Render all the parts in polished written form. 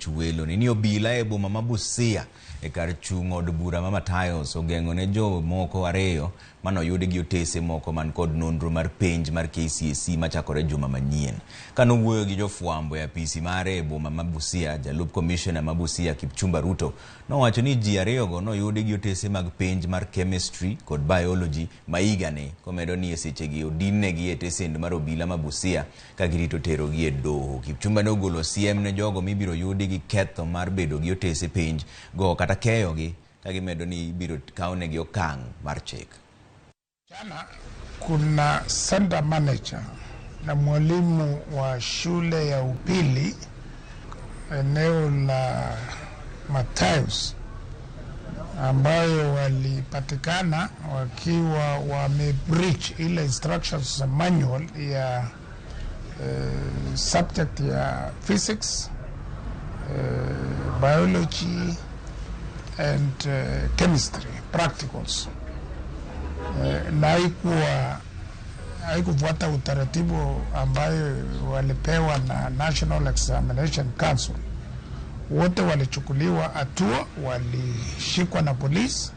buch welo ni obila e boma ma Busia e kar chung' od bura ma Matayos ogeng'o ne jomoko ariyo manoyudi gi otese moko man kod nonro mar penj mar KCSE machakore juma manyien. Kanowuoyo gi jofwambo e apisi mare e boma ma Busia, jalup komishona ma Busia Kipchumba Ruto nowacho ni ji ariyogo noyudi gi otese mag penj mar chemistry kod biology ma higani, komedo ni e sechegi odinnegi e tesend mar obila ma Busia ka girito terogi e doho. Kipchumba ne ogolo siem ne jogo mibiro yudi gi ketho mar bedo gi otese penj go kata keyogi, ka gimedo ni ibiro kawnegi okang' mar chik. Jana kuna center manager na mwalimu wa shule ya upili eneo la Matayos ambayo walipatikana wakiwa wame breach ile instructions manual ya subject ya physics, biology and chemistry practicals. Na haikufuata utaratibu ambayo walipewa na National Examination Council. Wote walichukuliwa hatua, walishikwa na polisi,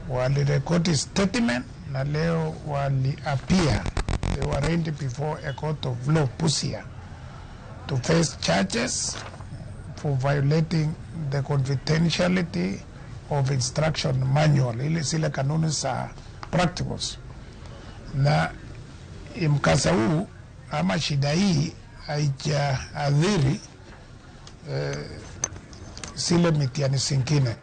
walirekodi statement na leo wali appear. They were arraigned before a court of law, Busia, to face charges for violating the confidentiality of instruction manual, ile zile kanuni za practicals. Na mkasa huu ama shida hii haijaathiri zile mitihani zingine.